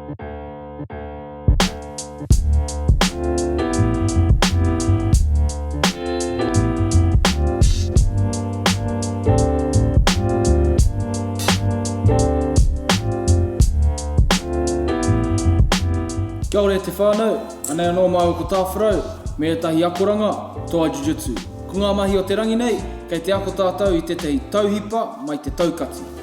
Kia ora e te whānau, anei anō māua ko Tāwharau me ētahi akoranga toa Jiu-Jitsu. Ko ngā mahi o te rangi nei, kei te ako tātou i tētahi tauhipa mai te taukati.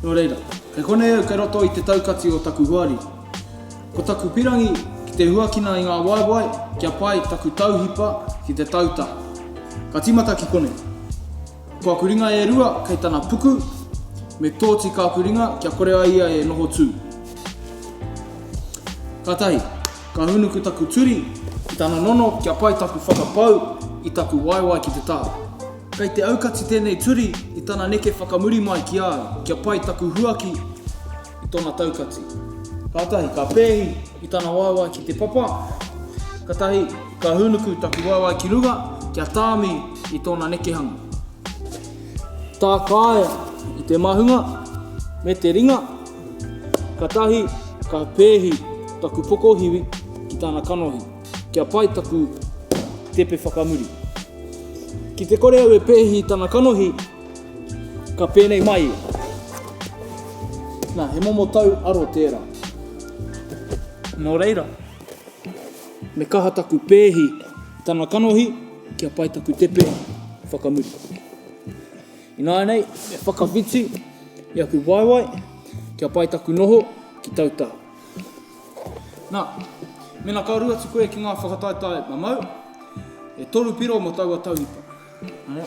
Nō reira, kei konei au kei roto i te taukati o taku hoariri. Ko taku pirangi ki te huakina i ngā waewae kia pai taku tauhipa ki te tautaha. Ka tīmata ki konei. Ko aku ringa e rua kei tana puku, me tōtika aku ringa kia kore ai ia e noho tū. Kātahi, ka hūnuku taku turi ki tana nono kia pai taku whakapau i taku waewae ki te taha. Kei te aukati tēnei turi i tana neke whakamuri mai ki a au kia pai taku huaki i tona taukati. Kātahi, ka pēhi i tana waewae ki te papa, katahi ka hūnuku taku waewae ki runga kia tāmi i tōna nekehanga. Tākaia i te mahunga me te ringa, katahi ka pēhi taku pokohiwi ki tana kanohi, kia pai taku tepe whakamuri. Ki te kore au e pēhi i tana kanohi, ka pēnei mai ia. Nā, he momo tau aro tērā. Nō reira, me kaha taku pēhi i tana kanohi kia pai taku tepe whakamuri. Ināianei, me whakawhiti i aku waewae kia pai taku noho ki tautā. Nā, mēnā ka aru atu koe ki ngā whakataetae mamau, e toru piro mō taua tauhipa. Anō.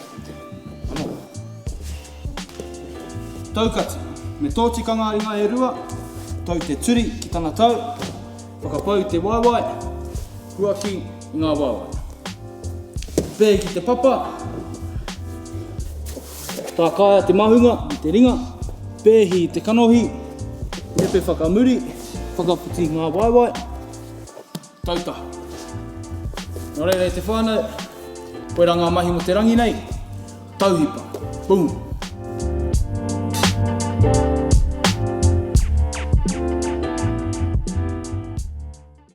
Taukati. Me tōtika ngā ringa e rua, tau te turi ki tana tau, whakapau i te waewae, huaki i ngā waewae. Pēhi ki te papa, tākaia te mahunga i te ringa, pēhi i te kanohi, tepe whakamuri, whakawhiti i ngā waewae, Tautaha. Nō reira e te whānau, koirā ngā mahi mō te rangi nei, tauhipa. Boom!